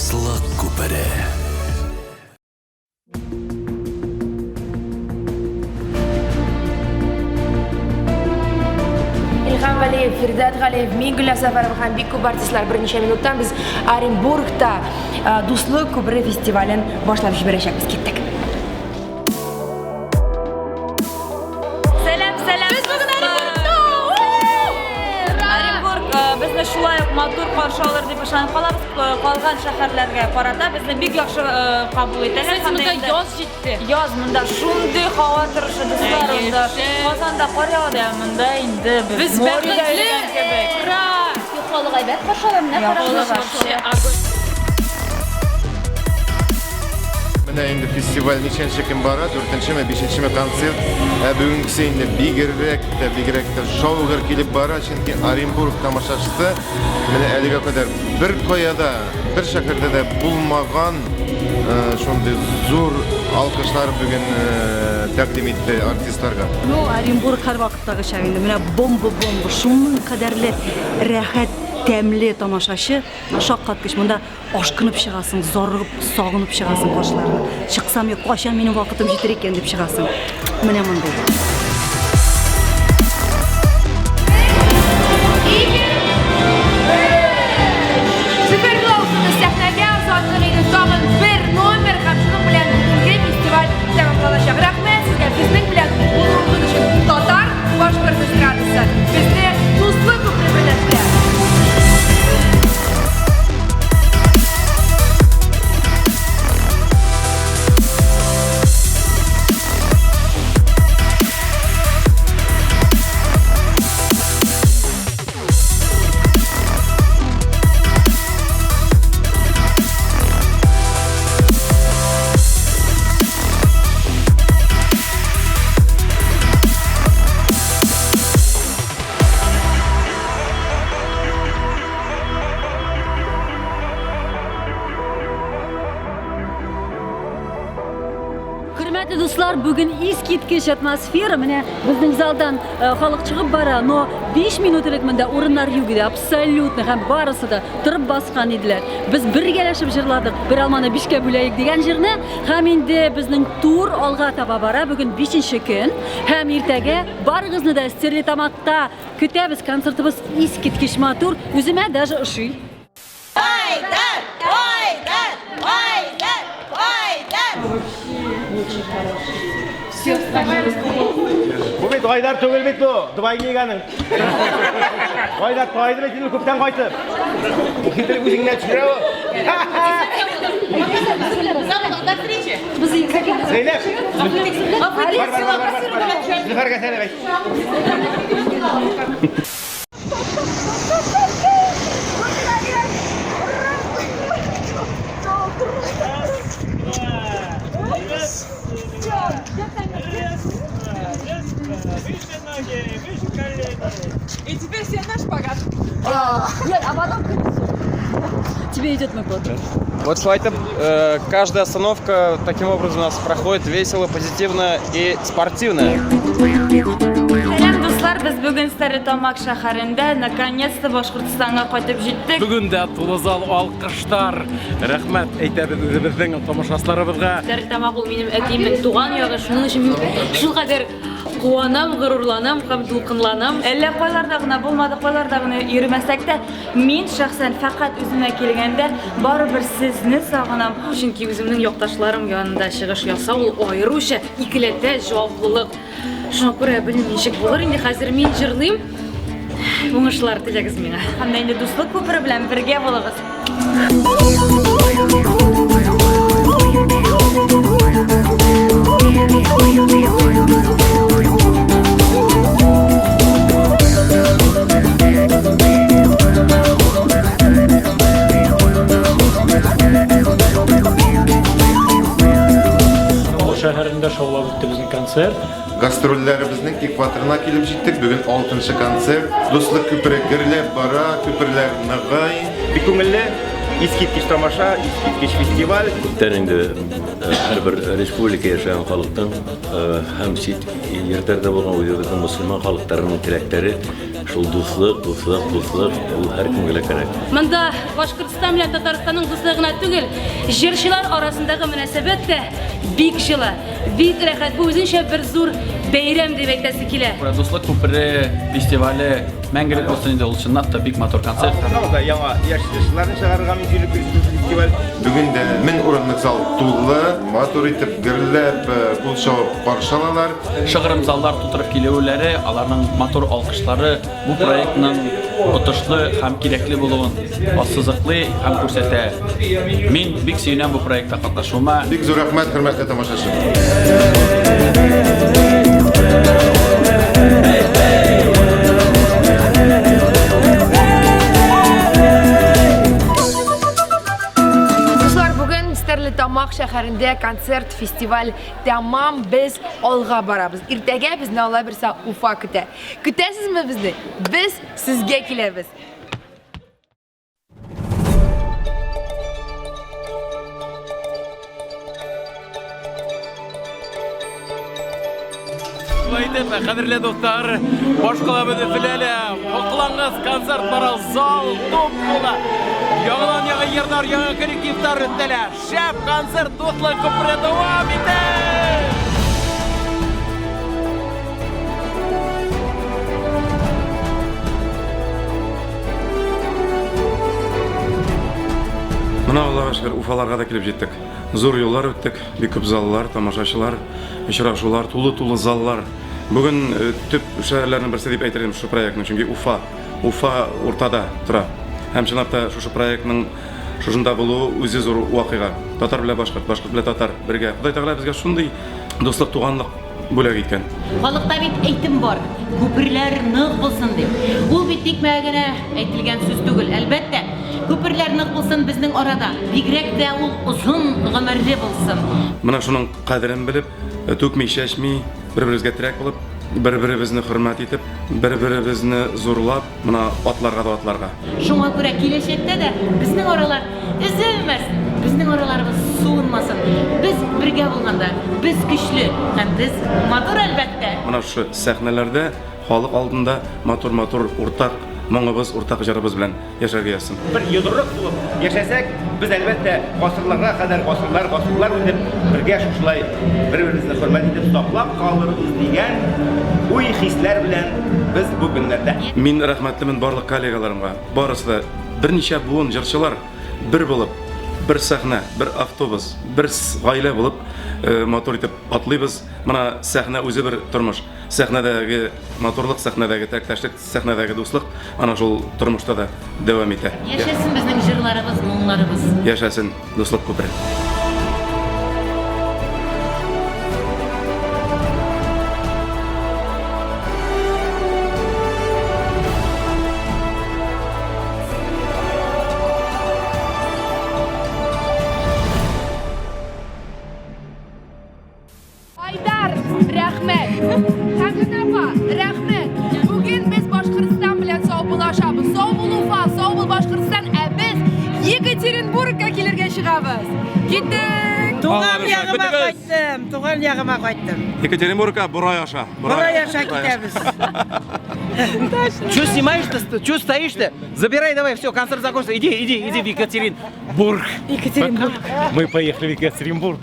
Дуслык күпере. Илһам Вәлиев, Фирдәт Галиев, мин Гөлназ Сәфәрова һәм бик күп артистлар берничә минуттан без Оренбургта Дуслык күпере фестивален башлап җибәрәчәкбез. Киттек. Сәлам, сәлам. Без бүген Оренбургта. Оренбург безне шулай ук матур каршы алыр дип ышанып калабыз. Калган шәһәрләргә карата безне бик яхшы кабул итәләр. Кстати, монда яз җитте. Яз монда шундый һава торышы, дуслар, монда. Казанда кар ява да, монда инде без мореда йөргән кебек. Ура! Халык әйбәт каршы ала, менә карагыз. Менә инде фестиваль ничәнче көн бара, дүртенчеме, бишенчеме концерт. Ә бүгенгесе инде бигрәк тә, бигрәк тә шау-гөр килеп бара, чөнки Оренбург тамашачысы менә әлегә кадәр бер кая да, бер шәһәрдә дә булмаган шундый зур алкышлар бүген тәкъдим итте артистларга. Ну, Оренбург һәрвакыттагыча инде менә бомба-бомба, шуның кадәрле рәхәт, тәмле тамашачы, шаккаткыч. Монда Ашкынып чыгасың, зарыгып, сагынып чыгасың каршыларына. Чыксам юк, кайчан минем вакытым җитер икән дип чыгасың. Менә мондый. Зөфәр сәхнәгә озаттык инде тагын бер номер һәм шуның белән бүгенге фестиваль тәмамланачак. Рәхмәт сезгә безнең белән булуыгыз өчен. Татар башкорт эстрадасы безне дуслык күпере берләштерә. Хөрмәтле дуслар, бүген искиткеч атмосфера. Менә безнең залдан э, халык чыгып бара, но 5 минут элек монда урыннар юк иде, абсолютно, һәм барысы да торып баскан иделәр. Без бергәләшеп җырладык, бер алманы бишкә бүләек дигән җырны, һәм инде безнең тур алга таба бара. Бүген 5 көн, һәм иртәгә барыгызны да Стерлитамакта көтәбез. Концертыбыз искиткеч матур, үземә даже ошый. Айдар! Айдар! Айдар! Айдар! Бу бит Айдар түгел бит бу, двойник аның. Айдар тайды бит инде күптән кайтып. Бу хитрый үзеңнән төшерә ул. Зәйнәп. Бар, бар, бар, бар, бар. Зөфәргә сәлам әйт. И теперь все на шпагат. Нет, а потом колесо. Тебе идет мой платок. Вот шулай итеп, каждая остановка таким образом у нас проходит весело, позитивно и спортивно. Сәлам, дуслар, без бүген Стәрлетамак шәһәрендә, наконец-то Башкортстанга кайтып җиттек. Бүген дә тулы зал алкышлар. Рәхмәт әйтәбез үзебезнең тамашачыларыбызга. Стәрлетамак ул минем әтиемнең туган ягы, шуның өчен мин шулкадәр куанам, горурланам һәм дулкынланам. Әллә кайларда гына булмады, кайларда гына йөрмәсәк тә, мин шәхсән фәкать үземә килгәндә барыбер сезне сагынам. Чөнки үземнең якташларым янында чыгыш ясау ул аеруча икеләтә җаваплылык. Шуңа күрә белмим ничек булыр инде хәзер мин җырлыйм. Уңышлар теләгез миңа. Һәм дә инде дуслык күпере белән бергә булыгыз. Шәһәрендә шаулап үтте безнең концерт. Гастрольләребезнең экваторына килеп җиттек. Бүген 6 концерт. Дуслык күпере гөрләп бара, күперләр ныгый. Бик күңелле, искиткеч тамаша, искиткеч фестиваль. Күптән инде һәрбер республика яшәгән халыктың һәм чит җирләрдә булган үзебезнең мөселман халыкларының теләкләре Шул дуслык, дуслык, дуслык, ул һәркемгә лә кирәк. Монда Башкортстан белән Татарстанның дуслыгы гына түгел, җырчылар арасындагы мөнәсәбәт тә бик җылы, бик рәхәт. Бу үзенчә бер зур бәйрәм дип әйтәсе килә. Дуслык күпере фестивале мәңгелек булсын инде, ул чынлап та бик матур концерт. Да яңа яшь җырчыларны чыгарырга мөмкинлек бирде фестиваль. Бүген дә 1000 урынлык зал тулы, матур итеп гөрләп, кул чабып каршы алалар. Шыгрым заллар тутырып килүләре, аларның матур алкышлары бу проектның отышлы һәм кирәкле булуын ассызыклый һәм күрсәтә. Мин бик сөенәм бу проектта катнашуыма. Бик зур рәхмәт, хөрмәтле тамашачы. Дуслар, бүген Стәрлетамак шәһәрендә концерт, фестиваль Тәмам, без алга барабыз. Иртәгә безне Алла бирсә Уфа көтә. Көтәсезме безне? Без сезгә киләбез. Шулай итеп, кадерле дуслар, башкалабыз Өфелә Соклангыз концерт бара, зал туп-тулы. Яңадан-яңа йырлар, яңа коллективлар өстәлә. Шәп концерт дуслык күпере дәвам итә! Менә Аллага шөкер, Уфаларга да килеп җиттек. Зур юллар үттек, бик күп заллар, тамашачылар, очрашулар, тулы-тулы заллар. Бүген э, төп шәһәрләрнең берсе дип әйтер идем шушы проектның, чөнки Уфа, Уфа уртада тора. Һәм чынлап та шушы проектның Шушында булу үзе зур вакыйга. Татар белән башкорт, башкорт белән татар бергә. Ходай Тәгалә безгә шундый дуслык, туганлык бүләк иткән. Халыкта бит әйтем бар, күперләр нык булсын дип. Ул бит тикмәгә генә әйтелгән сүз түгел. Әлбәттә, күперләр нык булсын безнең арада. Бигрәк тә ул озын гомерле булсын. Менә шуның кадерен белеп, түкми-чәчми, бер-беребезгә терәк булып, бер-беребезне хөрмәт итеп, бер-беребезне зурлап, Менә атларга да атларга. Шуңа күрә киләчәктә дә безнең аралар өзелмәсен, безнең араларыбыз суынмасын. Без бергә булганда, без көчле һәм без матур, әлбәттә. Менә шушы сәхнәләрдә, халык алдында матур-матур уртак моңыбыз, уртак җырыбыз белән яшәргә язсын. Бер йодрык булып яшәсәк, без, әлбәттә, гасырларга кадәр, гасырлар, гасырлар үтеп, бергә шушылай бер-беребезне хөрмәт итеп саклап калырбыз дигән уй-хисләр белән без бу көннәрдә. Мин рәхмәтлемен барлык коллегаларымга. Барысы да берничә буын җырчылар бер булып, бер сәхнә, бер автобус, бер гаилә булып матур итеп атлыйбыз. Менә сәхнә үзе бер тормыш. Сәхнәдәге матурлык, сәхнәдәге теләктәшлек, сәхнәдәге дуслык ана шул тормышта да дәвам итә. Яшәсен безнең җырларыбыз, моңнарыбыз. Яшәсен дуслык күпере. Айдар, рәхмәт! Хәмдүнә апа, рәхмәт! Бүген без Башкортстан белән саубуллашабыз. Сау бул, Уфа, сау бул, Башкортстан, ә без Екатеринбургка килергә чыгабыз. Киттек! Туган ягыма кайттым, туган ягыма кайттым. Екатеринбургка Борай аша. Борай аша китәбез. Че снимаешь-то? Че стоишь-то? Забирай давай, все, концерт закончился. Иди, иди, иди в Екатеринбург. Екатеринбург. Мы поехали в Екатеринбург.